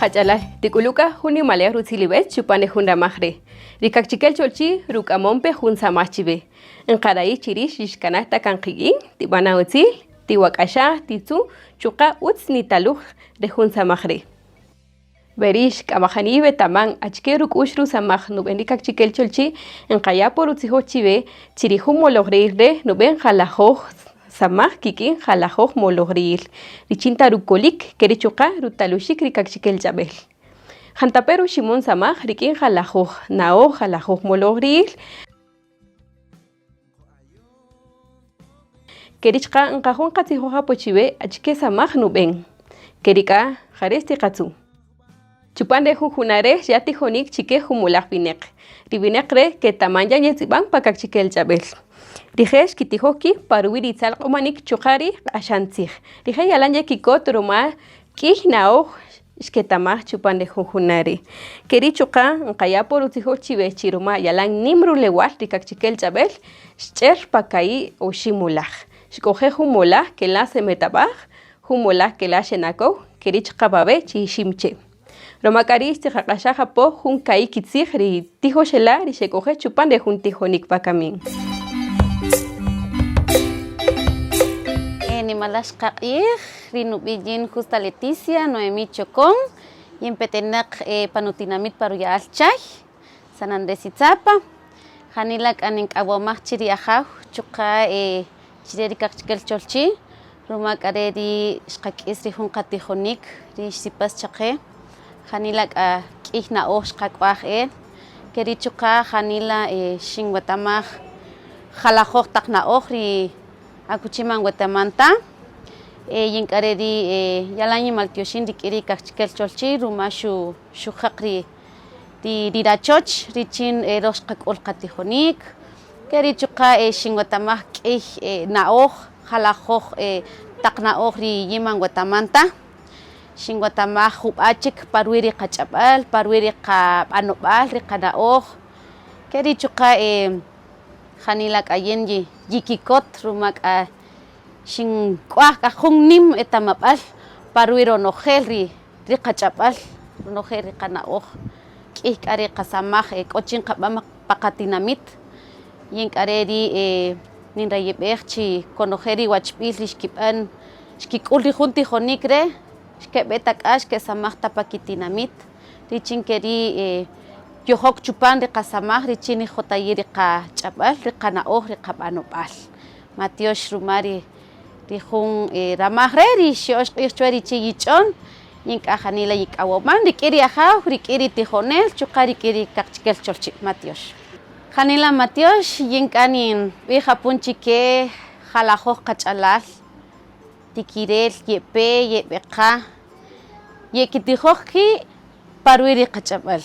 Qach'alal, tik'uluka jun nimalej rutzil iwech chupan re jun ramaj re'. Ri Kaqchikel Cholchi ruk'amon pe jun samaj chiwe. Nqarayij chi rix yixkanaj ta kan qik'in, tib'ana' utzil, tiwak'axaj, titzu', chuqa' utz nitaluj re jun samaj re'. We rix k'a majani iwetaman achike ruk'u'x rusamaj nub'en ri Kaqchikel Cholchi, nqaya' po rutzijol chiwe chi ri jun molojri'ïl re' nub'en jalajoj samaj kik'in jalajoj molojri'ïl richin ta rukolik ke ri' chuqa' rutaluxik ri Kaqchikel ch'ab'äl. Jantape' ruximon samaj rik'in jalajoj na'oj, jalajoj molojri'ïl. Ke ri' chuqa' nqajo' nqatzijoj apo chiwe achike samaj nub'en. Ke ri' k'a ja re' xtiqatzu'. Chupan re jun juna' re' xya' tijonïk chi ke jumulaj winäq. Ri winäq re' ketaman yan yetz'ib'an pa kaqchikel ch'ab'äl. Rije' xkitijoj ki' pa ruwi' ri tzalq'omanik chuqa' ri q'axan tzij. Rije' yalan yekikot ruma k'ïy na'oj xketamaj chupan re jun juna' ri'. Ke ri' chuqa' nqaya' po rutzijol chiwe chi ruma yalan nim rulewal ri kaqchikel ch'ab'äl xch'er pa ka'i' oxi' molaj. Xk'oje' jun molaj ke la' Semetab'aj, jun molaj ke la' Xenakow, ke ri' chuqa' wawe' chi Iximche'. Ruma k'a ri' xtiqaq'axaj apo jun ka'i' kitzij ri tijoxela' ri xek'oje' chupan re jun tijonik wakamin. Nimaläj qaq'ij! Ri nub'i' yin Justa Leticia Noemí Chocón, yin petenäq pa nutinamit pa Ruya'al Chay, San Andrés Itzapa. Janila k'a nink'awomaj chi ri Ajaw chuqa' chi re ri Kaqchikel Cholchi, ruma k'a re ri xqak'is ri jun qatijonik ri xsipäs chaqe, janila k'a k'ïy na'oj xqak'waj el, ke ri' chuqa' janila xinwetamaj jalajoj taq na'oj ri Akuchi man wetaman ta, yin k'a re' ri yalan yimaltyoxin rik'in ri Kaqchikel Cholchi ruma xujäq ri ri rachoch richin röj xqak'ül qatijonïk, ke ri' chuqa' xinwetamaj k'ïy na'oj, jalajöj taq na'oj ri yin man wetaman ta, xinwetamaj jub'a' chik pa ruwi' ri qach'ab'äl, pa ruwi' ri qab'anob'al, ri qana'oj, ke ri' chuqa' Janila k'a yin yikikot ruma k'a xink'waj k'a jun nim etamab'äl pa ruwi' ronojel ri qach'ab'äl, ronojel ri qana'oj, k'ïy k'a ri qasamaj e k'o chi nqab'än pa qatinamit, yin k'a re' ri ninrayib'ej chi konojel ri wachb'il ri xkib'än xkik'ül ri jun tijonïk re' xkeb'e ta k'a xkesamäj ta pa kitinamit richin ke ri' yojok chupan ri qasamaj richin nijotayi' ri qach'ab'äl, ri qana'oj, ri qab'anob'al. Matyox ruma ri ri jun ramaj re' ri xya'ox q'ij chuwe richin yich'on, yin k'a janila yik'awoman rik'in ri Ajaw, rik'in ri tijonel, chuqa' rik'in ri kaqchikel cholchi'. Matyox. Janila matyox, yin k'a ninb'ij apun chi ke jalajoj qach'alal, tikirel yepe, yeb'eqa, yekitijoj ki' pa ruwi' ri qach'ab'äl.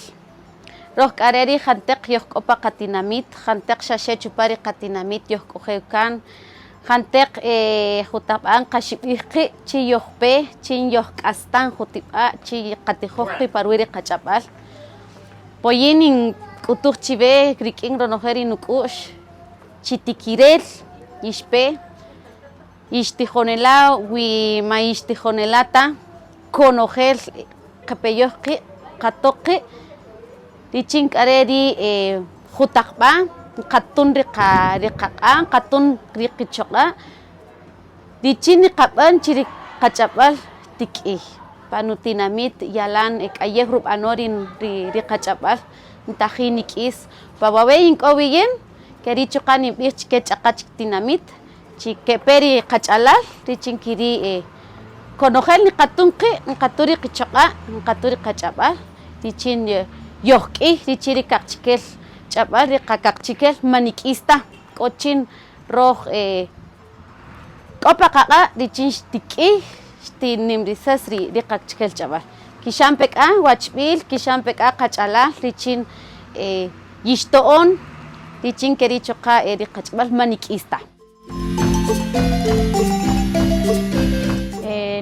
Röj k'a re' ri janteq yojk'o pa qatinamit, janteq xa xe chupan ri qatinamit yojk'oje' kan, janteq jutaqb'a' nqaxib'ij qi' chi yojpe, chin yojk'astan jutib'a' chi qatijoj qi' pa ruwi' ri qach'ab'äl. Po yin nink'utuj chiwe rik'in ronojel ri nuk'u'x chi tikirel yixpe, Yixtijonela' wi ma yixtijonela' ta, konojel qapeyoj qi', qato' qi' richin k'a re' ri jutaqb'a' nqatun ri qaq'a', nqatun ri qichoq'a' richin niqab'än chi ri qach'ab'äl tik'ïy. Pa nutinamit yalan k'ayew rub'anon ri qach'ab'äl ntajin nik'is. Pa wawe' ink'o wi yin, ke ri' chuqa' ninb'ij chike ch'aqa' chik tinamit Chi kepe ri qach'alal richin kiri' konojel niqatun qi', nqatun ri qichoq'a', nqatun ri qach'ab'äl richin yojk'iy, richin ri kaqchikel ch'ab'äl, ri qakaqchikel man nik'is ta, k'o chin röj k'o pa qaq'a' richin xtik'ïy, xtinimrisäs ri qakchikel ch'ab'äl. Kixan pe k'a wachb'il, kixan pe k'a qach'alal richin yixto'on richin ke ri' chuqa' ri qach'ab'äl man nik'is ta.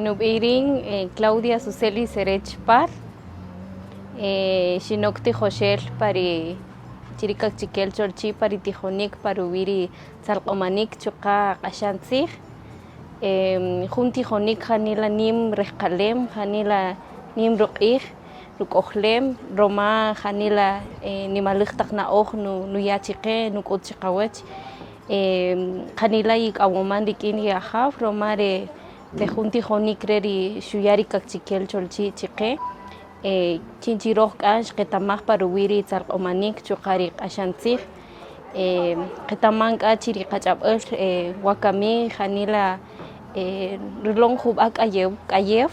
Nub'i' rïn Claudia Suseli Serech Par, xinok tijoxel pa ri chi ri Kaqchikel Cholchi' pa ri tijonïk pa ruwi' ri tzalq'omanik chuqa' q'axan tzij, jun tijonïk janila nïm rejqalem, janila nïm ruq'ij. ruk'ojlem roma janila nimaläj taq na'oj nuya' chiqe nuk'ut chiqawach janila yik'awoman rik'in ri ajaw roma re re jun tijonik re' ri xuya' ri Kaqchikel Cholchi' chiqe chin chi roj k'a xqetamaj pa ruwi' ri tzalq'omanik chuqa' ri q'axan tzij qetaman k'a chi ri qach'ab'äl wakami janila rilon jub'a' k'ayew k'ayew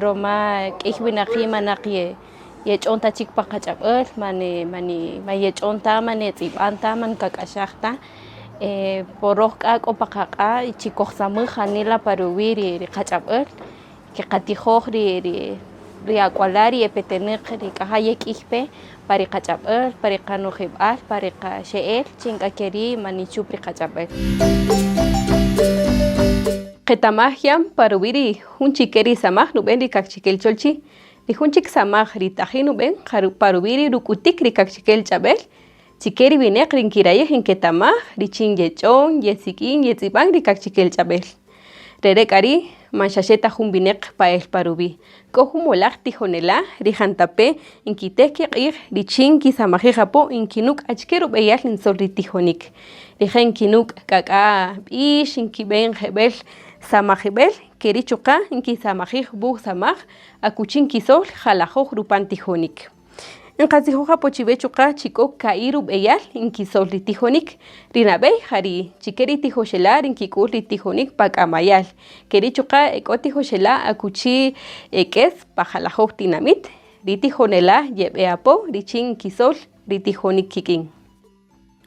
roma k'iy winaqi' manaq yech'on ta chik pa qach'ab'äl mani mani man yech'on ta man yetz'ib'an ta man nkak'axaj ta po roj k'a k'o pa qaq'a' chi kojsamäj janila pa ruwi' ri qach'ab'äl keqatijoj ri ri ri ak'wala' ri e petenäq ri k'a ja yek'iy pe pa ri qach'ab'äl pa ri qanojib'al pa ri qaxe'el chin k'a ke ri' man nichup ri qach'ab'äl. Qetamaj yan pa ruwi' ri jun chi ke ri samaj nub'en ri Kaqchikel Cholchi', ri jun chik samaj ri tajin nub'en pa ruwi' ri ruk'utik ri Kaqchikel ch'ab'äl chi ke ri winäq ri nkirayij nketamaj richin yech'on, yesik'in, yetz'ib'an ri Kaqchikel ch'ab'äl. Re re' k'a ri' man xa xe ta jun winäq pa'el pa ruwi', k'o jun molaj tijonela' ri jantape' nkitej kiq'ij richin nkisamajij apo nkinük' achike rub'eyal nsol ri tijonïk. Rije' nkinük' k'ak'a' b'ix, nkib'en jeb'ël samajib'ël, ke ri' chuqa' nkisamajij wuj samaj akuchi nkisöl jalajöj rupan tijonïk. Nqatzijoj apo chiwe chuqa' chi k'o ka'i' rub'eyal nkisöl ri tijonïk. Ri nab'ey ja ri chi ke ri tijoxela' ri nkik'ül ri tijonïk pa k'amaya'l, ke ri' chuqa' e k'o tijoxela' akuchi e k'es pa jalajöj tinamït, ri tijonela' yeb'e apo richin nkisöl ri tijonïk kik'in.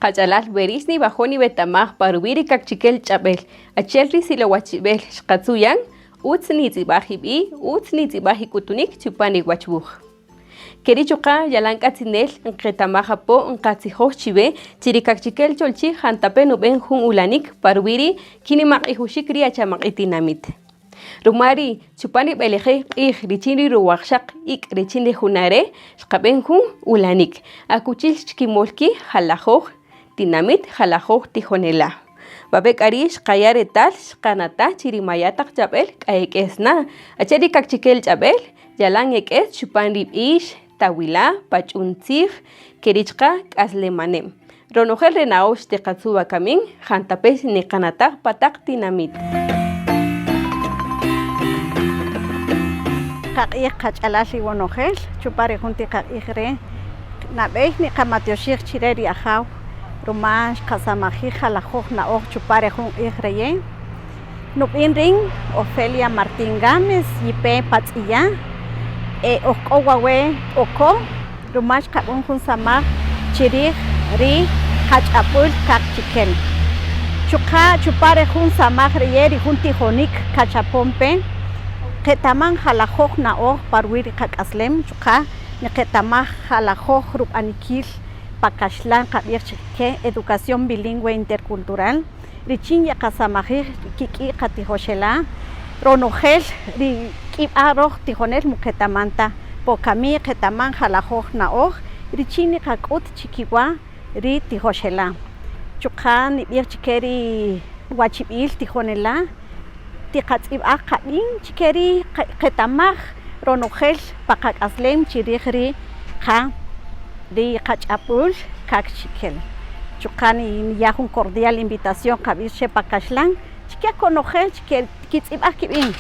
Qach'alal, we rïx niwajo' niwetamaj pa ruwi' ri Kaqchikel ch'ab'äl, achi'el ri silowachib'el xqatzu' yan, ütz nitz'ib'aj ib'i', ütz nitz'ib'aj ik'utunik chupan ri wachwuj. Ke ri' chuqa' yalan k'atzinel nqetamaj apo nqatzijoj chiwe chi ri Kaqchikel Cholchi' jantape' nub'en jun ulanïk pa ruwi' ri kinimaq'ijuxik ri achamaq'i' tinamït. Ruma ri' chupan ri b'elejej q'ij richin ri ruwaqxaq ik' richin ri juna' re' xqab'en jun ulanïk akuchi xkimöl ki' jalajöj tinamït, jalajöj tijonela'. Wawe' k'a ri' xqaya' retal xqanataj chi ri maya' taq ch'ab'äl k'a e k'es na, achi'el ri kaqchikel ch'ab'äl yalan e k'es chupan ri b'ix, tawila', pach'un tzij, ke ri' chuqa' k'aslemanem. Ronojel re na'oj xtiqatzu' wakamin, jantape' niqanataj pa taq tinamït. Qaq'ij qach'alal iwonojel chupan ri jun ti qaq'ij re' nab'ey niqamatyoxij chi re ri Ajaw ruma xqasamajij jalajoj na'oj chupan re jun q'ij reye'. Nub'in rïn Ofelia Martín Gámez yipe pa Tz'iya' e oj k'o wawe' T'oko' ruma xqab'än jun samaj chi rij ri qach'ab'äl Kaqchikel. Chuqa' chupan re jun samaj reye' ri jun tijonïk qachapon pe, qetaman jalajoj na'oj pa ruwi' ri qak'aslem chuqa' niqetamaj jalajoj rub'anikil pa kaxlan qab'ij chi ke Educación Bilingüe Intercultural. Richin yeqasamajij kik'i' qatijoxela', ronojel ri k'ib'al röj tijonel muqetaman ta, po kami qetaman jalajoj na'oj richin niqak'üt chi kiwa' ri tijoxela'. Chuqa' nib'ij chike ri wachib'il tijonela' tiqatz'ib'aj qab'in chike ri qetamaj ronojel pa qak'aslem chi rij ri qa ri qach'ab'äl Kaqchikel. Chuqa' niya' jun cordial invitación qab'ij che pa kaxlan chike konojel chike kitz'ib'aj kib'in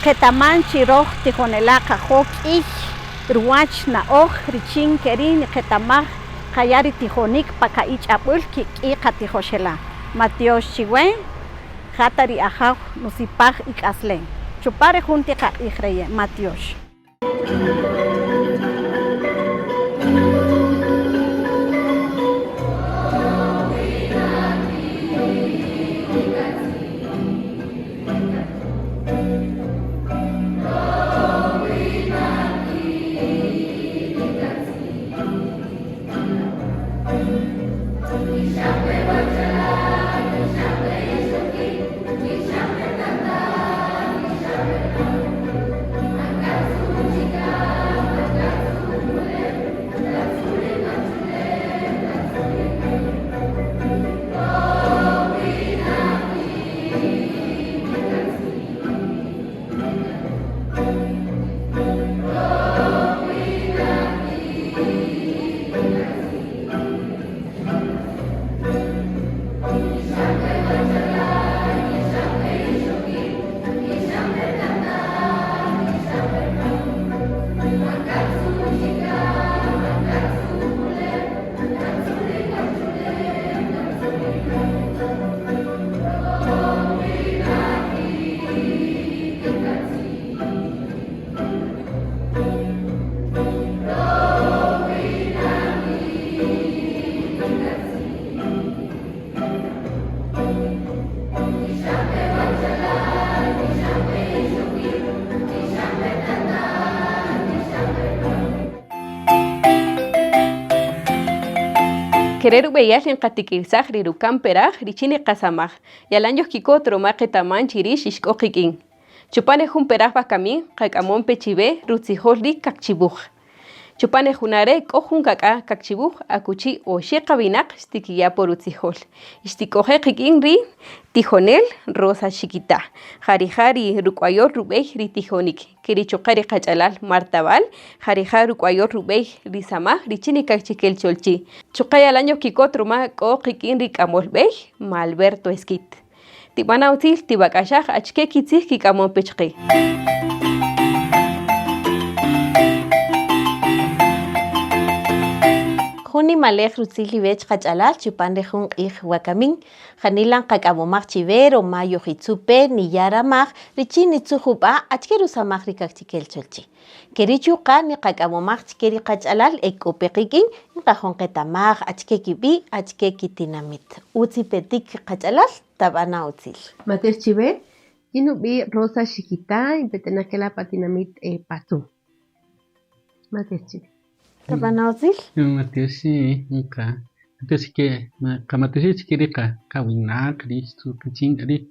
qetaman chi röj tijonela' qajo' k'ïy ruwäch na'oj richin ke ri' niqetamaj qaya' ri tijonïk pa ka'i' ch'ab'äl kik'in qatijoxela'. Matyox chiwe ja ta ri Ajaw nusipaj ik'aslen chupan re jun ti qaq'ij reye'. Matyox. Kere' rub'eyal nqatikirsaj ri ruka'n peraj richin ri qasamaj, yalan yojkikot ruma qetaman chi rïx ixk'o qik'in. Chupan re jun peraj wakami qak'amon pe chiwe rutzijol ri kaqchiwuj. Chupan re juna' re' k'o jun k'ak'a' kaqchiwuj akuchi oxi' qawinaq xtikiya' po rutzijol. Xtik'oje' qik'in ri tijonel Rosa Chiquita, ja rija' ri ruk'wayol rub'ey ri tijonik, ke ri chuqa' ri qach'alal Marta Val, ja rija' ruk'wayol rub'ey ri samaj richin ri Kaqchikel Cholchi'. Chuqa' yalan yojkikot ruma k'o qik'in ri k'amöl b'ey ma Alberto Esquit. Tib'ana' utzil, tiwak'axaj achike kitzij kik'amon pe chqe. Jun nimalej rutzil iwech qach'alal chupan re jun q'ij wakamin, janila nqak'amomaj chiwe roma yojitzu' pe niya' ramaj richin nitzu' jub'a' achike rusamaj ri Kaqchikel Cholchi'. Keri' chuqa' niqak'amomaj chike ri qach'alal e k'o pe qik'in, nqajo' nqetamaj achike kib'i', achike kitinamit. Utz ipetik qach'alal, tab'ana' utzil. Matyox chiwe, yin nub'i' Rosa Xiquita, in petenaq kela' pa tinamit Patzún. Matyox chiwe. Tab'ana' utzil. Matyox nqa matyox chike qamatyoxij chike ri qawinaq ri xtzu' qichin k'a ri'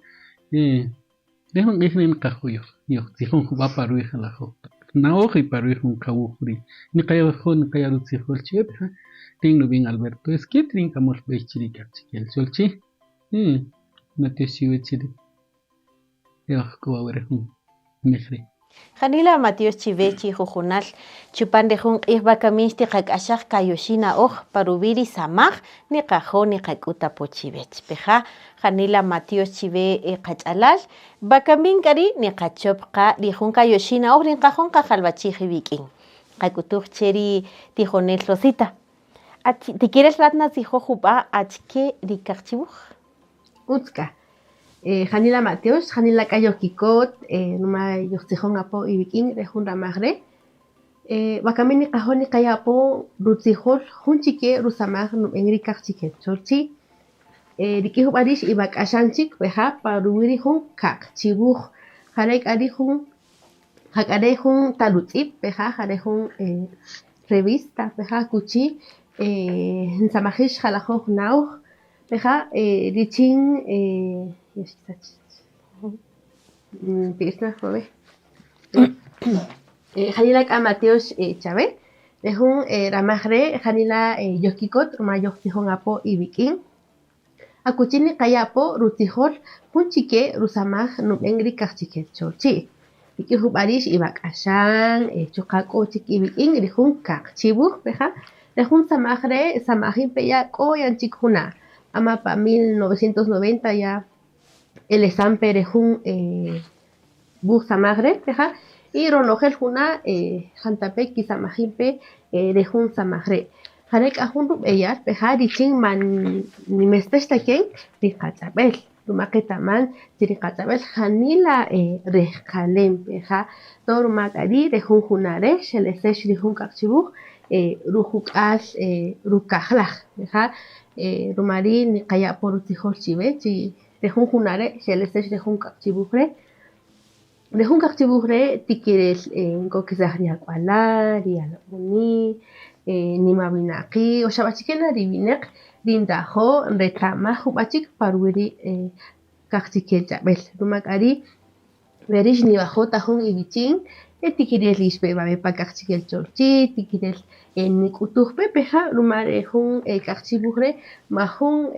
Re jun q'ij re' nqajo' yojtzijon jub'a' pa ruwi' jalajoj taq na'oj y pa ruwi' jun qawuj ri niqajo' niqaya' rutzijol chiwe peja' rin nub'in Alberto Esquit, rin k'amöl b'ey chi ri Kaqchikel Cholchi'. Matyox chiwe chi ri yoj k'o wawe' re jun mej re'. Janila matyox chiwe chi jujunal chupan re jun q'ij wakami xtiqak'axaj kayoxi' na'oj pa ruwi' ri samaj niqajo' niqak'ut apo chiwech. Peja' janila matyox chiwe qach'alal, wakami k'a ri' niqachop qa ri jun kayoxi' na'oj ri nqajo' nqajalwachij iwik'in. Nqak'utuj che ri tijonel Rosita, Tikirel rat natzijoj jub'a' achike ri kaqchiwuj? Utz k'a. Janila matyox, janila k'a yojkikot ruma yojtzijon apo iwik'in re jun ramaj re'. Wakami niqajo' niqaya' apo rutzijol jun chike rusamaj nub'en ri Kaqchikel Cholchi'. Rik'in jub'a' rix iwak'axan chik peja' pa ruwi' ri jun kaqchiwuj. Ja re' k'a ri jun ja k'a re' jun talutz'ib' peja' ja re' jun revista peja' akuchi nsamajix jalajoj na'oj Rija' richin janila k'a matyox chawe re jun ramaj re' janila yojkikot ruma yojtzijon apo iwik'in akuchi niqaya' apo rutzijol jun chike rusamaj nub'en ri Kaqchikel Cholchi' rik'in jub'a' rix iwak'axan chuqa' k'o chik iwik'in ri jun kaqchiwuj rija' Re jun samaj re' samajin pe ya k'o yan chik juna', ama pa 1990 ya elesan pe re jun wuj samaj re' rija' y ronojel juna' jantape' kisamajin pe re jun samaj re'. Jare' k'a jun rub'eyal peja' richin man nimestex ta ken ri qach'ab'el. Ruma qetaman chi ri qach'ab'el janila rejqalem peja' to ruma k'a ri' re jun juna' re' xelesex ri jun k'aqchiwuj rujuk'al rukajlaj peja' ruma ri' niqaya' po rutzijol chiwe chi re jun juna' re' xelesex re jun k'aqchiwuj re'. Re jun k'aqchiwuj re' tikirel nkokisaj ri ak'wala', ri alab'oni', nimawinaqi' o xa b'a chike na ri winäq ri nrajo' nreta'maj jub'a' chik pa ruwi' ri kaqchikel ch'ab'äl, ruma k'a ri' we rïx niwajo' ta jun iwichin tikirel yixpe wawe' pa Kaqchikel Cholchi', tikirel nik'utuj pe peja' ruma re jun k'aqchiwuj re' majun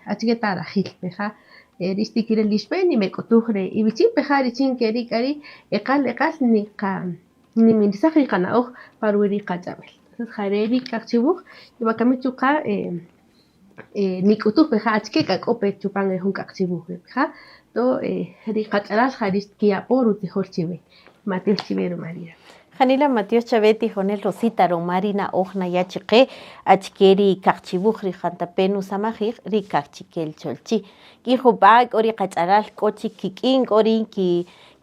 achike ta rajil peja' Rix tikirel yixpe nimek'utuj re iwichin peja' richin keri' k'a ri' eqal eqal niqanimirisaj ri qana'oj pa ruwi' ri qach'ab'el. Entonces ja re' ri kaqchiwuj y wakami chuqa' nik'utuj peja' achike k'a k'o pe chupan re jun kaqchiwuj re' peja' to ri qach'alal ja ri xtkiya' po rutzijol chiwe. Matyox chiwe ruma ri'. Janila matyox chawe tijonel Rosita ruma ri na'oj naya' chiqe achike ri kaqchiwuj ri jantape' nusamajij ri Kaqchikel Cholchi'. K'in jub'a' k'o ri qach'alal k'o chik kik'in k'o ri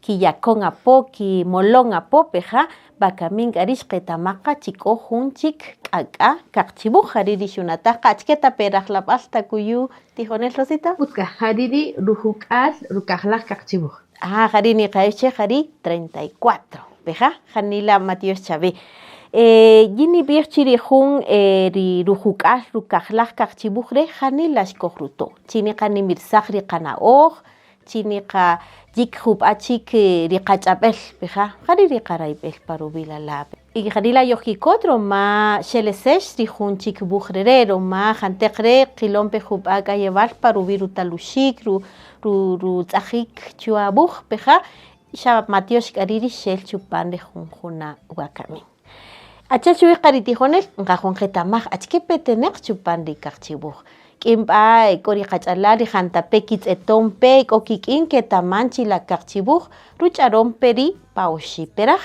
kiyakon apo, kimolon apo peja' wakami k'a ri' xqetamaj qa chi k'o jun chik k'ak'a kaqchiwuj ja ri' ri xunataj qa achike ta pe rajlab'al takuyu' tijonel Rosita. Utz k'a, ja ri' ri rujuk'al rukajlaj kaqchiwuj. Ah, ja ri' niqa'ij che ja ri' 34. Peja, janila matyox chawe. Yin nib'ij chi ri jun ri rujuk'al rukajlaj kaqchiwuj re' janila xkojruto' chi niqanimirsaj ri qana'oj, chi niqayik jub'a' chik ri qach'ab'el peja' ja ri' ri qarayb'el pa ruwi' la la'. Y janila yojkikot ruma xelesex ri jun chik wuj rere' ruma janteq re' qilon pe jub'a' k'ayewal pa ruwi' rutaluxik, rutz'ajik chuwa wuj peja' xa matyox k'a ri' ri xel chupan ri jun juna' wakami. Achi'el xub'ij qa ri tijonel, nqajo' nqetamaj achike petenäq chupan ri kaqchiwuj. K'in b'a' k'o ri qach'alal ri jantape' kitz'eton pe k'o kik'in ketaman chi la kaqchiwuj ruch'aron pe ri' pa oxi' peraj.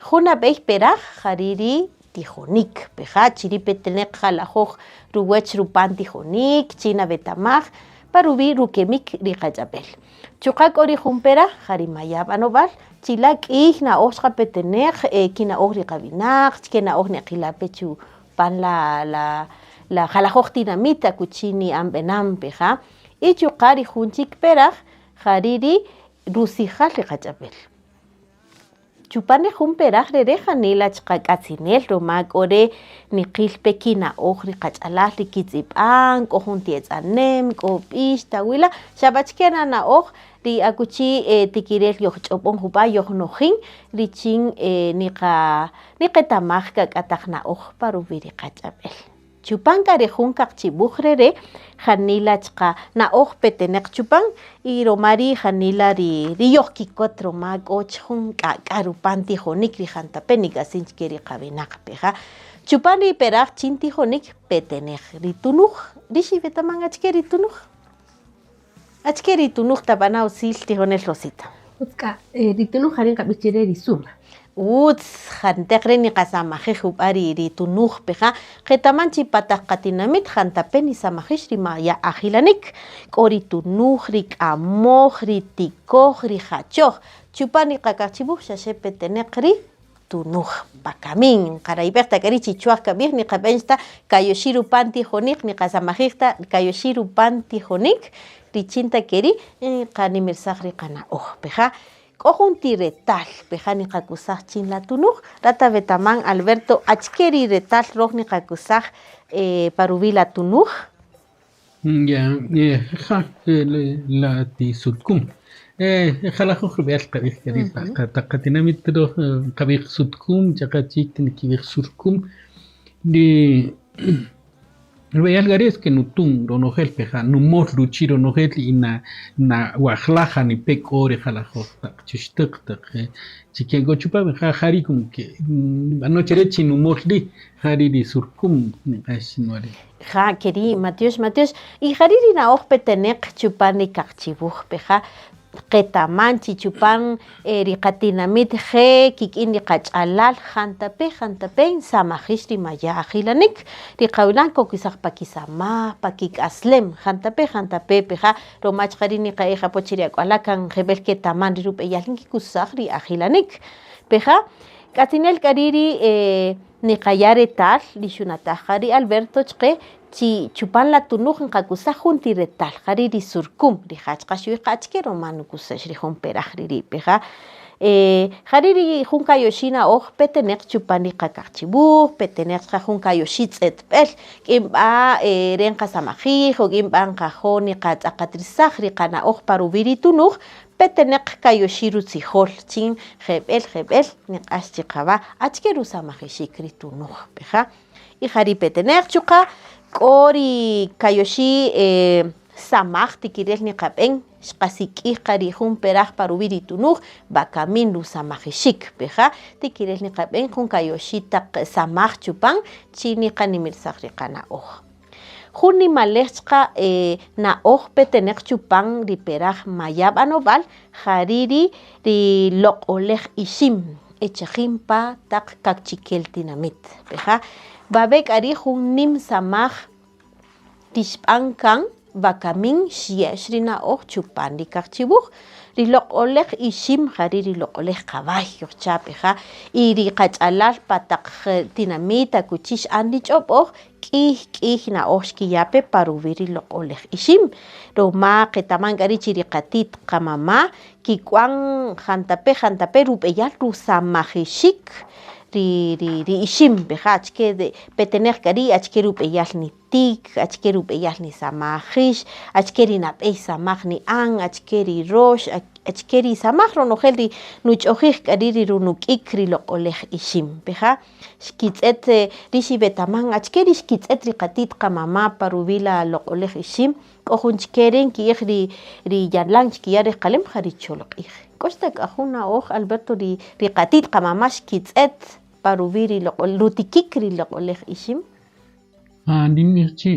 Jun nab'ey peraj ja ri' ri tijonïk, peja' chi ri' petenäq jalajoj ruwäch rupan tijonïk chin nawetamaj pa ruwi' rukemik ri qach'ab'äl. Chuqa' k'o ri jun peraj ja ri maya' b'anob'äl, chi la' k'ïy na'oj chuqa' petenäq kina'oj ri qawinaq, chike na'oj neqila' pe chupan la la la jalajoj tinamït akuchi ni'an b'enam peja', y chuqa' ri jun chik peraj ja ri' ri rusijal ri qach'ab'äl. Chupan ri jun peraj rere' janila chuqa' k'atzinel ruma k'o re' niqil pe kina'oj ri qach'alal ri kitz'ib'an, k'o jun ti etz'anem, k'o b'ix, tawila', xa b'a achike na na'oj ri akuchi tikirel yojch'ob'on jub'a' yojnojin richin niqa niqetamaj k'ak'a taq na'oj pa ruwi' ri qach'ab'el. Chupan k'a ri jun kaqchiwuj rere' janila chuqa' na'oj petenäq chupan y ruma ri' janila ri yojkikot ruma k'o chi jun k'ak'a' rupan tijonïk ri jantape' nik'atzin chike ri qawinaq peja'. Chupan ri peraj chin tijonïk petenäq ri tunuj, rïx iwetaman achike ri tunuj? Achike ri tunuj tab'ana' utzil tijonel Rosita? Utz k'a, ri tunuj jari' nqab'ij chi re ri suma. Utz, janteq re' niqasamajij jub'a' ri tunuj peja', qetaman chi pa taq qatinamit jantape' nisamajix ri maya' ajilanik, k'o ri tunuj, ri k'amoj, ri tikoj, ri jachoj, chupan ri qakajchiwuj xa xe peteneq ri tunuj pakamin, nqarayb'ej ta k'a ri' chi chwa'q kab'ij niqab'en ta kayoxi' rupan tijonïk, niqasamajij ta kayoxi' rupan tijonïk richin ta ke ri' nqanimirsaj ri qana'oj peja', k'o jun ti retal peja' niqakusaj chin la tunuj, rat awetaman Alberto achike ri retal röj niqakusaj pa ruwi' la tunuj? Ya, ja la ti sutkum. Jalajoj rub'eyal nqab'ij ke ri' pa taq qatinamit röj nqab'ij sutkum, ch'aqa chik nkib'ij surkum. Ri rub'eyal k'a ri' es que nutun ronojel peja' numol ruchi' ronojel y na nawajlaj janipe' k'o ri jalajoj taq chuxtäq taq chike k'o chupam ja ja ri' como que nib'ano chare chi numol ri' ja ri' ri surkum niq'ax chi nuwäch ri'. Ja, ke ri' matyox, matyox. Y jari' ri na'oj peteneq chupan ri kaqchiwuj peja', qetaman chi chupan ri qatinamit je' kik'in ri qach'alal jantape' jantape' nsamajix ri maya' ajilanik, ri qawinaq nkokisaj pa kisamaj, pa kik'aslem, jantape' jantape' peja' ruma chuqa' ri' niqa'ij apo chi ri ak'wala' kan jeb'ël ketaman ri rub'eyal nkikusaj ri ajilanik peja' k'atzinel k'a ri' ri Niqaya' retal ri xunataj qa ri Alberto chqe chi chupan la tunuj nqakusaj jun ti retal, ja ri' ri surkum, rija' chqa xu'ij qa achike ruma nukusäx ri jun peraj ri ri' peja'. Ja ri' ri jun kayoxi' na'oj peteneq chupan ri qakaqchiwuj, peteneq chqa jun kayoxi' tz'etb'äl, k'in b'a' re nqasamajij o k'in b'a' nqajo' niqatz'aqatrisaj ri qana'oj pa ruwi' ri tunuj, Peteneq kayoxi' rutzijol chin jeb'ël jeb'ël niq'ax chi qawä achike rusamajixik ri tunuj peja'. Y ja ri peteneq chuqa' k'o ri kayoxi' samaj tikirel niqab'en, xqasik'ij qa ri jun peraj pa ruwi' ri tunuj, wakamin rusamajixik peja' tikirel niqab'en jun kayoxi' taq samaj chupan chi niqanimirsaj ri qana'oj. Jun nimalej chqa na'oj peteneq chupan ri peraj maya' b'anob'äl ja ri' ri ri loq'olej ixim e chajin pa taq kaqchikel tinamït. Peja' wawe' k'a ri' jun nïm samaj ri xb'an kan wakamin xye'x ri na'oj chupan ri kaqchiwuj. Ri loq'olej ixim ja ri' ri loq'olej qaway yojcha' peja' y ri qach'alal pa taq tinamït akuchi x'an ri ch'ob'oj K'ïy k'ïy na'oj xkiya' pe pa ruwi' ri loq'olej ixim, ruma qetaman k'a ri' chi ri qati't qamama' kik'wan jantape' jantape' rub'eyal rusamajixik ri ri ri ixim peja' achike peteneq k'a ri' achike rub'eyal nitik, achike rub'eyal nisamajix, achike ri nab'ey samaj ni'an, achike ri rox, achike ri samaj ronojel ri nuch'ojij k'a ri' ri runuk'ik ri loq'olej ixim peja' xkitz'et rix iwetaman achike ri xkitz'et ri qati't qamama' pa ruwi' la loq'olej ixim k'o jun chike ri' nki'ij ri ri yalan xkiya' rejqalem ja ri cholq'ij, k'o xta k'a jun na'oj Alberto ri ri qati't qamama' xkitz'et pa ruwi' ri loq'ol rutikik ri loq'olej ixim? Ah, ninb'ij chi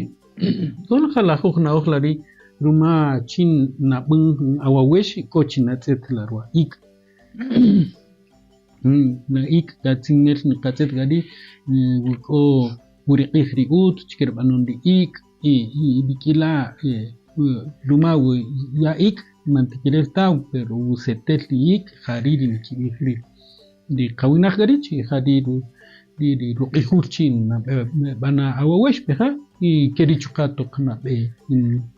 k'o jalajoj na'oj la ri' ruma chin nab'än awawex k'o chi natz'et la ruwa ik'. La ik' k'atzinel niqatz'et k'a ri' wi k'o wi ri q'ij ri utz chike rub'anon ri ik' y rik'in la' ruma wi ya ik' man tikirel ta pero wi setel ri ik' ja ri' ri nikib'ij ri ri qawinaq k'a ri' chi ja ri' ri ruq'ijul chi nab'ana' awawex peja' y ke ri' chuqa' toq nab'e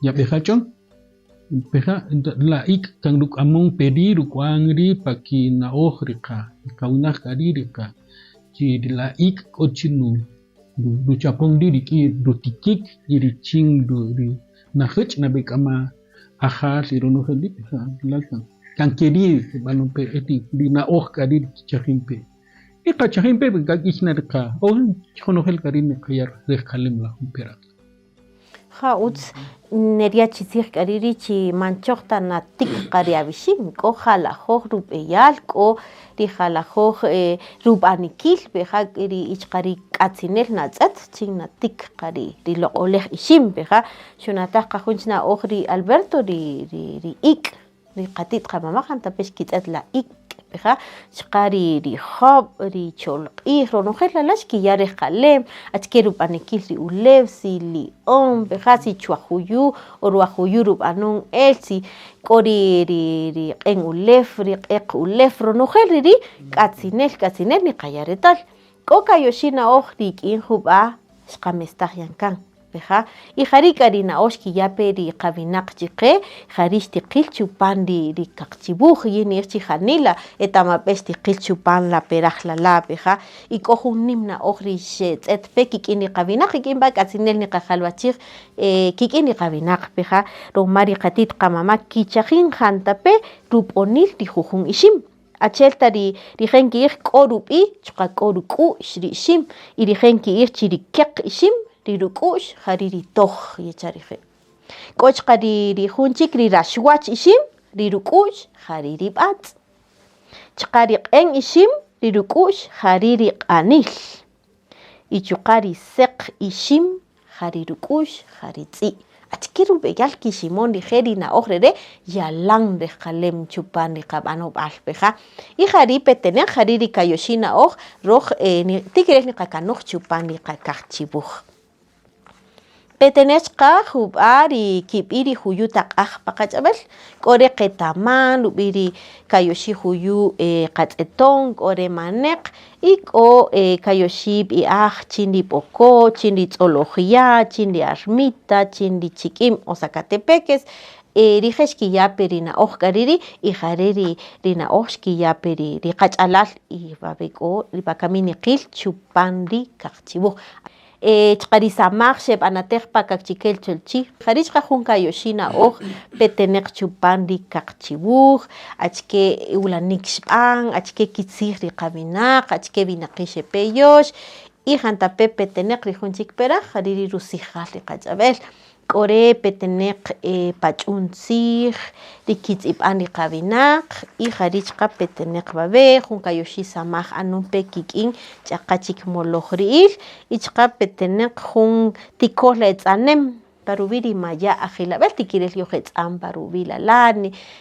yab'ejach'on. Peja' la ik' kan ruk'amon pe ri' ruk'wan ri' pa kina'oj ri qawinaq k'a ri' ri qa chi la ik' k'o chi ruchapon ri' rik'in rutikik y richin ri najäch' nab'ek'ama' ajal y ronojel ri' peja' la kan kan ke ri' rub'anon pe ri na'oj k'a ri' ri kichajin pe y qachajin pe k'a k'ïy na ri qa'oj chi qonojel k'a ri' niqaya' rejqalem la jun peraj. Ja utz nerya' chi tzij k'a ri' ri' chi man choj ta natik qa ri awixin, k'o jalajoj rub'eyal, k'o ri jalajoj rub'anikil peja' ri chuqa' ri k'atzinel natz'ët chin natik qa ri loq'olej ixim peja' xunataj qa jun na'oj ri Alberto ri ri ik' ri qati't qamama' jantape' xkitz'ët la ik' peja' chuqa' ri jöb', ri cholq'ij, ronojel la' xkiya' rejqalem, achike rub'anikil ri ulew, si li'on peja' si chuwa juyu' o ruwa juyu' rub'anon el, si k'o ri ri q'en ulew, ri q'eq ulew, ronojel ri ri' k'atzinel k'atzinel niqaya' retal, k'o kayoxi' na'oj rik'in jub'a' xqamestaj yan kan peja' y jari' k'a ri na'oj xkiya' pe ri qawinaq chiqe, jari' xtiqil chupan ri ri kaqchiwuj, yin ni'ij chi janila etamab'el xtiqil chupan la peraj lala' peja' y k'o jun nim na'oj ri xetz'et pe kik'in ri qawinaq, rik'in b'a' k'atzinel niqajalwachij kik'in ri qawinaq peja' ruma ri qati't qamama' kichajin jantape' rub'onil ri jujun ixim. Achi'el ta ri rije' nki'ij k'o rub'i' chuqa' k'o ruk'u'x ri ixim y rije' nki'ij chi ri keq ixim ri ruk'u'x ja ri' ri toj yecha' rije'. K'o chuqa' ri ri jun chik ri raxwach ixim ri ruk'u'x ja ri' ri b'atz'. Chuqa' ri q'en ixim ri ruk'u'x ja ri' ri q'anil. Y chuqa' ri seq ixim ja ri ruk'u'x ja ri tz'i'. Achike rub'eyal kiximon rije' ri na'oj re re' yalan rejqalem chupan ri qab'anob'al peja'. Y ja ri' peteneq ja ri' ri kayoxi' na'oj roj tikirel niqakanoj chupan ri qakajchiwuj. Peteneq chuqa' jub'a' ri kib'i' ri juyu' taq'aj pa qach'ab'äl, k'o re qetaman rub'i' ri kayoxi' juyu' qatz'eton, k'o re maneq y k'o kayoxi' b'i'aj chin ri B'oko', chin ri Tz'oloj Ya', chin ri Armita, chin ri Chik'im o Sacatepéquez, rije' xkiya' pe ri na'oj k'a ri' ri' y ja re' ri na'oj xkiya' pe ri qach'alal y wawe' k'o wakami niqil chupan ri kaqchiwuj. Chuqa' ri samaj xeb'anatej pa Kaqchikel Cholchi', ja ri' chuqa' jun kayoxi' na'oj peteneq chupan ri kaqchiwuj, achike wulanik xb'an, achike kitzij ri qawinaq, achike winaqi' xepeyox y jantape' peteneq ri jun chik peraj ja ri' ri rusijal ri qach'ab'el. K'o re' peteneq pach'un tzij, ri kitz'ib'an ri qawinaq y ja ri' chuqa' peteneq wawe' jun kayoxi' samaj b'anon pe kik'in ch'aqa chik molojri'ïl y chuqa' peteneq jun tikol etz'anem pa ruwi' ri maya' ajilab'el tikirel yojetz'an pa ruwi' lala'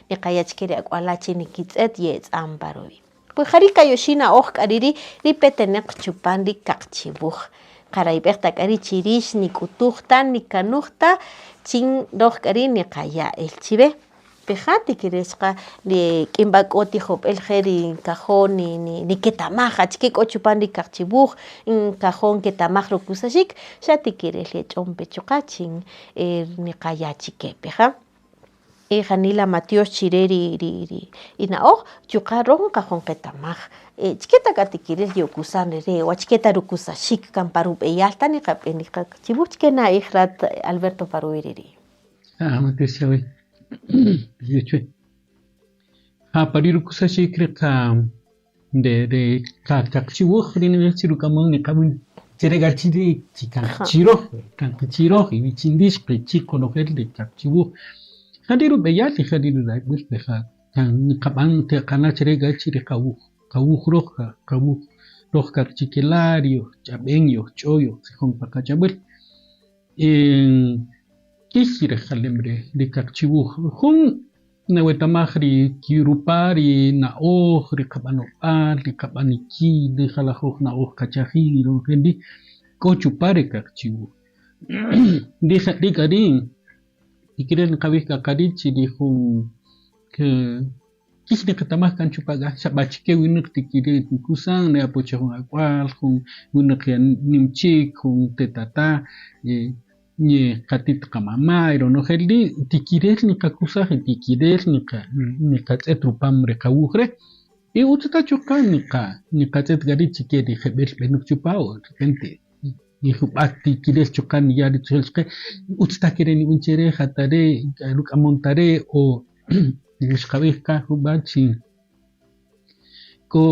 niqaya' chike ri ak'wala' chi nikitz'et ye'etz'an pa ruwi'. Pues ja ri kayoxi' na'oj k'a ri' ri peteneq chupan ri kaqchiwuj. Qarayb'ej ta k'a ri' chi rix nik'utuj ta, nikanuj ta, chin roj k'a ri' niqaya' el chiwe. Peja' tikirel chuqa' rik'in b'a' k'o tijob'el je' ri nkajo' niketamaj achike k'o chupan ri kaqchiwuj, nkajo' nketamaj rukusaxik, xa tikirel yech'on pe chuqa' chin niqaya' chike peja'. Y janila matyox chi re ri ri ri ina'oj chuqa' röj nqajo' nqetamaj chike ta k'a tikirel ye'okusan rere' o achike ta rukusaxik kan pa rub'eyal ta niqab'en ri qachib'uj chike na'ij rat Alberto pa ruwi' ri ri'. Ah, matyox chawe. Ja pa ri rukusaxik ri qa de de qaqchiwuj ri nib'ij chi ruk'amon niqab'än chire k'a chi ri' chi kan qachiroj kan qachiroj y richin rix qichi qonojel ri qaqchiwuj ja ri' rub'eyal y ja ri' rurayb'al peja' kan niqab'än tiqana' chire k'a chi ri qawuj qawuj röj qawuj röj kaqchikela' ri yojch'ab'en yojch'o yojtzijon pa qach'ab'äl k'iy rejqalem ri kaqchiwuj jun nawetamaj ri kirupa ri na'oj ri qab'anob'al ri qab'anikil ri jalajoj na'oj qachajin ronojel ri' k'o chupan ri kaqchiwuj ri k'a ri' tikirel nqab'ij k'a qa ri' chi ri jun K'ïy niqetamaj kan chupan k'a xa b'a chike winäq tikirel nikusan ne apo che jun ak'wal, jun winäq ya nïm chik, jun tetata', qatit qamama' y ronojel ri' tikirel niqakusaj y tikirel niqa niqatz'ët rupam re qawuj re' y ütz ta chuqa' niqa niqatz'ët k'a ri' chike ri jeb'ël b'enäq chupan o de repente y jub'a' tikirel chuqa' niya' rutzijol chaqe utz ta ke re' nib'än che re' ja ta re' ruk'amon ta re' o xqab'ij qa jub'a' chi k'o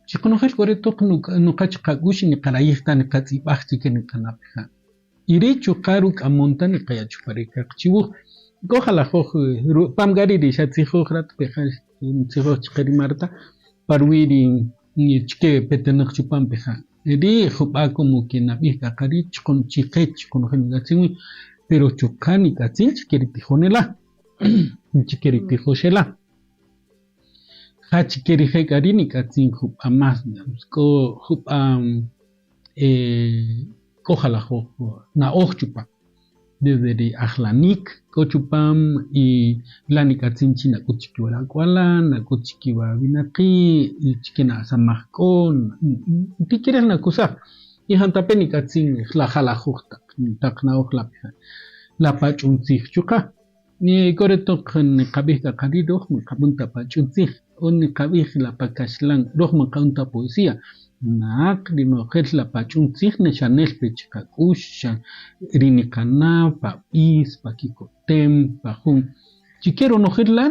chi qonojel k'o re' toq nuqa chiqak'u'x niqarayij ta niqatz'ib'aj chike niqana' peja' y ri' chuqa' ruk'amon ta niqaya' chupan ri kaqchiwuj k'o jalajoj rupam k'a ri' ri xatzijoj rat peja' ntzijoj chaqe ri Marta pa ruwi' ri chike petenäq chupam peja' Ri' jub'a' como que nab'ij k'a qa ri' chiqech qonojel nik'atzin wi, pero chuqa' nik'atzin chike ri tijonela', chike ri tijoxela'. Ja chike rije' k'a ri' nik'atzin jub'a' más, k'o jub'a' k'o jalajoj na'oj chupan. Desde ri ajlanïk k'o chupam y la nik'atzin chi nak'üt chi kiwäch ak'wala', nak'üt chi kiwäch winaqi', chike nasamaj k'o, tikirel nakusaj y jantape' nik'atzin la jalajoj taq taq na'oj la la pach'un tzij chuqa' k'o re toq niqab'ij k'a qa ri' röj man qab'än ta pach'un tzij o niqab'ij la pa kaxlan röj man qab'än ta poesía naq ronojel la pach'un tzij xa nel pe chi qak'u'x xa ri niqana' pa b'is, pa kikotem, pa jun chike ronojel la'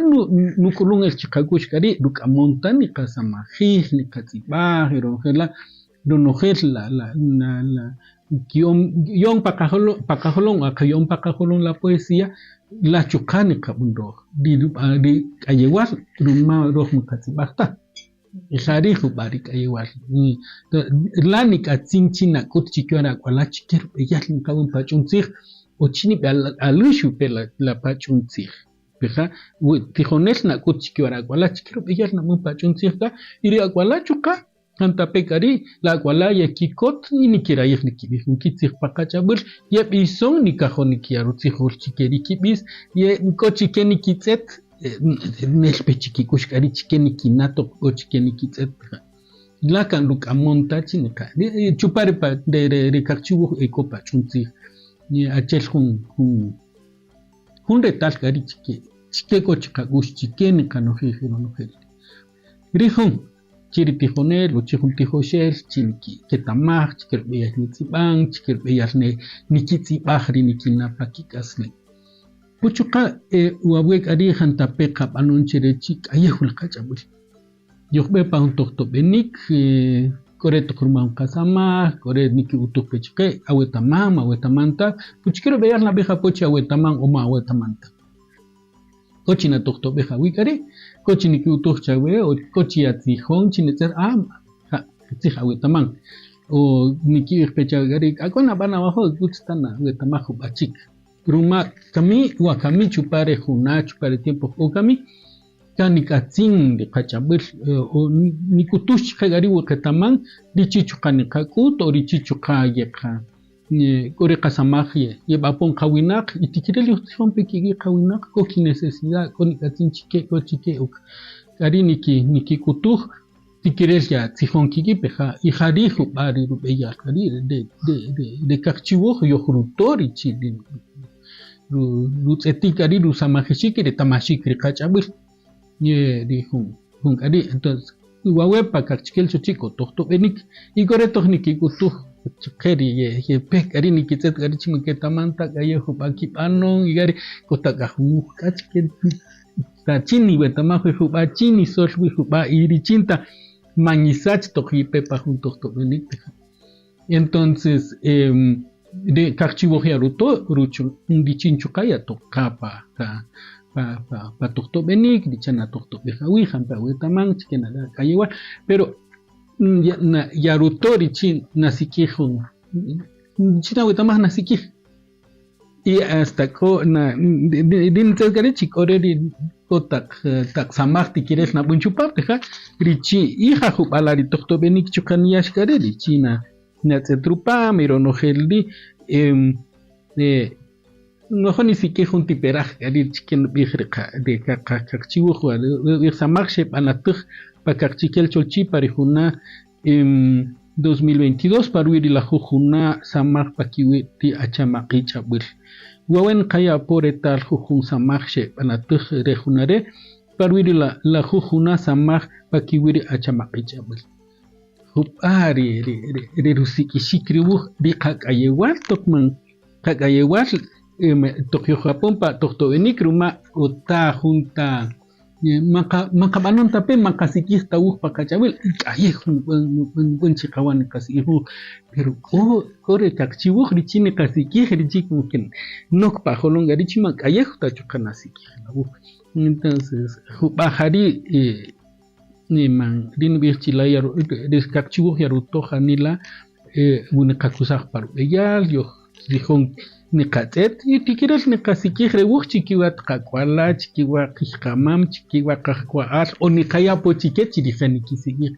nuk'ulun el chi qak'u'x k'a ri' ruk'amon ta niqasamajij, niqatz'ib'aj y ronojel la' ronojel la la la ya'on pa qajolon pa qajolon o qaya'on pa qajolon la poesía la chuqa' niqab'än röj ri ri k'ayewal ruma röj man qatz'ib'aj ta y ja ri' jub'a' ri k'ayewal la nik'atzin chi nak'üt chi kiwäch ri ak'wala' chike rub'eyal niqab'än pach'un tzij o chi nib'e'alüx pe la pach'un tzij. Rija' wi tijonel nak'üt chi kiwäch ri ak'wala' chike rub'eyal nab'än pach'un tzij k'a y ri ak'wala' chuqa' Jantape' k'a ri' la ak'wala' yekikot y nikirayij nikib'ij jun kitzij pa qach'ab'äl, yeb'ison nikajo' nikiya' rutzijol chike ri kib'is, ye k'o chike nikitz'et nel pe chikik'u'x k'a ri' chike nikina' toq k'o chike nikitz'et. La kan ruk'amon ta chi niqa chupan ri pa ri kaqchiwuj e k'o pach'un tzij achi'el jun jun jun retal k'a ri' chike chike k'o chiqak'u'x chike niqanojij ronojel ri jun. Chi ri tijonel o chi jun tijoxel chi niketamaj chi ke rub'eyal nitz'ib'an, chi ke rub'eyal nikitz'ib'aj ri nikina' pa kik'aslem. Po chuqa' wawe' k'a ri' jantape' qab'anon chi re chi k'ayew la qach'ab'äl. Yojb'e pa jun tojtob'enïk k'o re' toq ruma jun qasamaj, k'o re' niki'utuj pe chaqe awetaman, man awetaman ta, po chike rub'eyal nab'ij apo chi awetaman o man awetaman ta. K'o chi natojtob'ej awi' k'a ri', k'o chi niki'utuj chawe o k'o chi yatzijon chi nitz'ët ah ja qitzij awetaman o niki'ij pe chawe k'a ri' k'a k'o nab'än awajo' ütz ta nawetamaj jub'a' chik ruma kami wakami chupan re juna' chupan re tiempo k'o kami kan nik'atzin ri qach'ab'äl o nik'utux chaqe k'a ri' we qetaman richin chuqa' niqak'üt o richin chuqa' yeqa K'o ri qasamaj yeb'apon qawinaq y tikirel yojtzijon pe kik'in qawinaq k'o kinecesidad k'o nik'atzin chike k'o chike k'a ri' nikik'utuj tikirel yatzijon kik'in peja' y ja ri' jub'a' ri rub'eyal k'a ri' re kaqchiwuj yojruto' richin Rutz'etik k'a ri' rusamajixik y retamaxik ri qach'ab'äl ri jun jun k'a ri' entonces wawe' pa Kaqchikel Xochi' k'o tojtob'enik y k'o re' toq nikik'utuj chaqe ri yepe k'a ri' nikitz'et k'a ri' chi man ketaman ta k'a ye jub'a' kib'anon y k'a ri' k'o ta k'a jun wuj k'a chike ta chin niwetamaj wi jub'a' chin nisol wi jub'a' y richin ta man nisach toq yipe pa jun tojtob'enik. Entonces ri kaqchiwuj yaruto' richin chuqa' yatoqa pa pa tojtob'enïk richin natojtob'ej awij jampe' awetaman chike nab'än ak'ayewal pero yaruto' richin nasik'ij jun richin nawetamaj nasik'ij y hasta k'o na ri nitz'ët k'a ri' chi k'o re' ri k'o taq taq samaj tikirel nab'än chupam rija' richin y ja jub'a' la' ri tojtob'enïk chuqa' niya'x k'a ri' richin natz'ët rupam y ronojel ri' nwajo' nisik'ij jun ti peraj k'a ri' chike nub'ij ri qaqchiwuj ri samaj xeb'anatäj pa Kaqchikel Cholchi' pa ri juna' 2022 pa ruwi' ri lajuj juna' samaj pa kiwi' ti achamaq'i' ch'ab'äl. Wawe' nqaya' apo retal jujun samaj xeb'anatäj re juna' re' pa ruwi' ri lajuj juna' samaj pa kiwi' ri achamaq'i' ch'ab'äl. Jub'a' ri rusik'ixik ri wuj ri qak'ayewal toq man qak'ayewal toq yojapon pa tojtob'enïk ruma k'o ta jun ta man qab'anon ta pe man qasik'ij ta wuj pa qach'ab'äl y k'ayew nub'än chi qawach niqasik'ij wuj pero k'o k'o ri kaqchi wuj richin niqasik'ij richin como que nok pa ajolom k'a ri' chi man k'ayew ta chuqa' nasik'ij la wuj entonces jub'a' ja ri' man ri nib'ij chi la ri kaqchi wuj yaruto' janila wi niqakusaj pa rub'eyal yojtzijon niqatz'et y tikirel niqasik'ij re wuj chi kiwäch qak'wala' chi kiwäch qijqamam chi kiwäch qajk'wa'al o niqaya' apo chi ke chi rije' nikisik'ij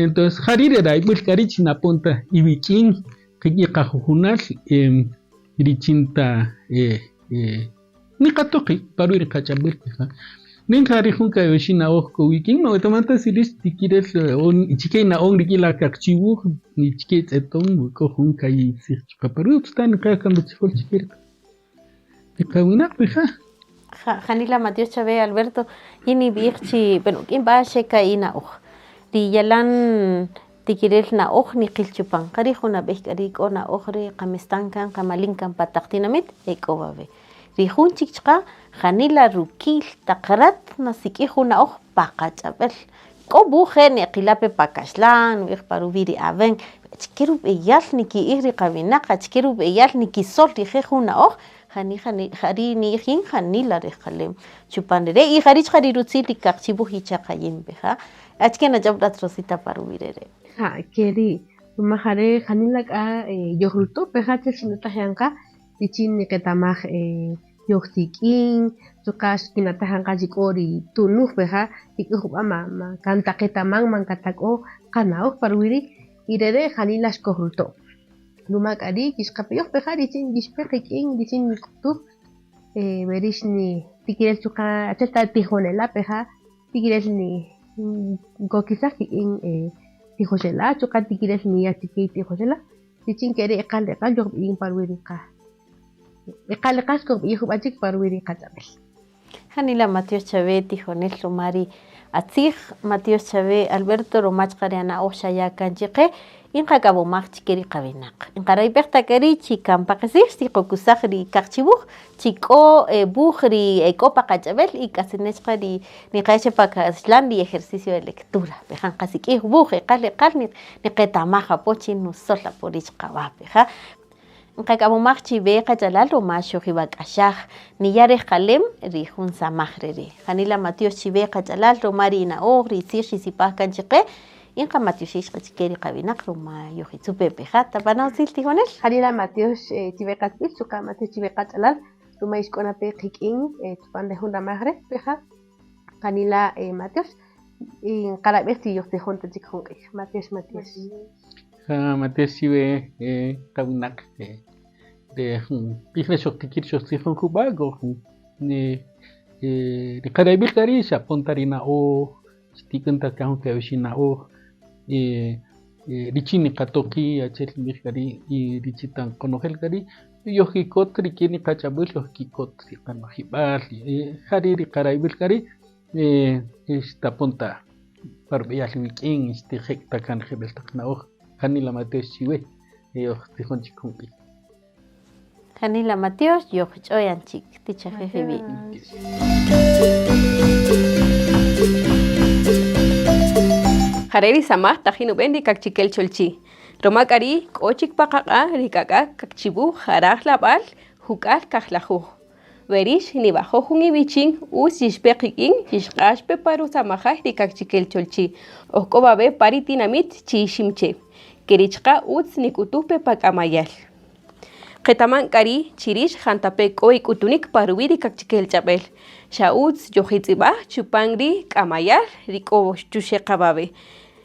entonces ja ri' ri rayb'äl k'a ri' chi napon ta iwik'in qik'in qajujunal richin ta Niqato' qi' pa ruwi' ri qach'ab'äl rija'. Nin ja ri jun kayoxi' na'oj k'o wik'in, ma wetaman ta si rïx tikirel o chike ina'on rik'in la kaqchi wuj ni chike itz'eton we k'o jun ka'i' tzij chuqa' pa ruwi' ütz ta niqa' kan rutzijol chike ri qawinaq rija'. Ja, janila matyox chawe Alberto, yin nib'ij chi, bueno, k'in b'a' xe ka'i' na'oj, ri yalan tikirel na'oj niqil chupan, ja ri' jun nab'ey k'a ri' k'o na'oj ri qamestan kan qamalin kan pa taq tinamit e k'o wawe'. Ri jun chik chuqa' janila rukïl taq rat nasik'ij jun na'oj pa qach'ab'äl, k'o wuj je' neqila' pe pa kaxlan, nub'ij pa ruwi' ri awen, achike rub'eyal niki'ij ri qawinaq, achike rub'eyal nikisöl rije' jun na'oj, jani jani ja ri' ni'ij yin janila rejqalem chupan rere' y ja ri' chuqa' ri rutzil ri kaqchi wuj yichaqayin pe ja'. Achike nach'öb' rat Rosita pa ruwi' re' re'? Ja, ke ri', ruma ja re' janila k'a yojruto' pe ja che xinataj yan qa richin niqetamaj yojsik'in, chuqa' xkinataj yan qa chi k'o ri tunuj pe ja rik'in jub'a' ma ma kan ta qetaman man kan ta k'o qana'oj pa ruwi' ri' y re re' janila xkojruto'. Ruma k'a ri' yixqapeyoj pe ja richin yixpe qik'in richin nik'utuj we rix ni tikirel chuqa' achi'el ta tijonela' pe ja Tikirel ni nkokisaj kik'in tijoxela' chuqa' tikirel niya' chike tijoxela' richin ke ri' eqal eqal yojb'iyin pa ruwi' ri qa eqal eqal xkojb'iyin jub'a' chik pa ruwi' ri qach'ab'äl. Janila matyox chawe tijonel ruma ri atzij, matyox chawe Alberto ruma chuqa' ri ana'oj xaya' kan chiqe Y nqak'awomaj chike ri qawinaq. Nqarayb'ej ta k'a ri' chi kan pa qetzij xtiqokusaj ri kaqchiwuj, chi k'o wuj ri e k'o pa qach'ab'el y k'atzinel chuqa' ri niqaya' che pa kaxlan ri ejercicio de lectura. Peja' nqasik'ij wuj eqal eqal niqetamaj apo chin nusol apo ri chiqawaj peja'. Nqak'awomaj chiwe qach'alal ruma xojiwak'axaj niya' rejqalem ri jun samaj re re'. Janila matyox chiwe qach'alal ruma ri ina'oj, ri tzij xisipaj kan chiqe. Y nqamatyoxij chqä chike ri qawinaq ruma yojitzu pe peja'. Tab'ana' utzil tijonel. Janila matyox chiwe qachb'il chuqa' matyox chiwe qach'alal ruma ixk'o na pe qik'in chupan re jun ramaj re' peja'. Janila matyox y nqarab'ij chi yojtzijon ta chik jun q'ij. Matyox, matyox. Ja, matyox chiwe qawinaq re jun q'ij re' xojtikir xojtzijon jub'a' k'o jun ri qarayb'il k'a ri' xapon ta ri na'oj xtik'än ta kan jun kayoxi' na'oj richin niqato' qi' achi'el nb'ij k'a ri' y richin ta qonojel k'a ri' Yojkikot rik'in ri qach'ab'äl, yojkikot ri qanojib'al, ja ri' ri qarayb'al k'a ri' xtapon ta pa rub'eyal iwik'in, xtijek' ta kan jeb'ël taq na'oj. Janila matyox chiwe yojtzijon chik jun q'ij. Janila matyox, yojch'o yan chik, tichajij iwi'. Jare' ri samaj tajin nub'en ri Kaqchikel Cholchi'. Roma k'a ri' k'o chik pa qaq'a' ri k'ak'a' kaqchiwuj jaraj lab'al juk'al kajlajuj. We rix niwajo' jun iwichin utz yixpe qik'in yixq'ax pe pa rusamajay ri Kaqchikel Cholchi' oj k'o wawe' pa ri tinamit chi Iximche'. Ke ri' chqa utz nik'utuj pe pa k'amayal. Qetaman k'a ri' chi rix jantape' k'o ik'utunik pa ruwi' ri Kaqchikel ch'ab'äl. Xa utz yojitz'ib'aj chupan ri k'amayal ri k'o chuxe' qa wawe'.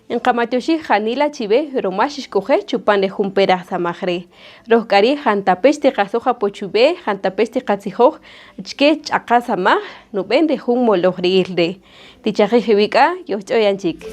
Nqamatyoxij janila chiwe roma xixk'oje' chupan re jun peraj samaj re'. Roj k'a ri' jantape' xtiqasoj apo chuwe, jantape' xtiqatzijoj chike ch'aqa samaj nub'en re jun molojri'il re'. Tichajij iwi' k'a, yojch'o yan chik.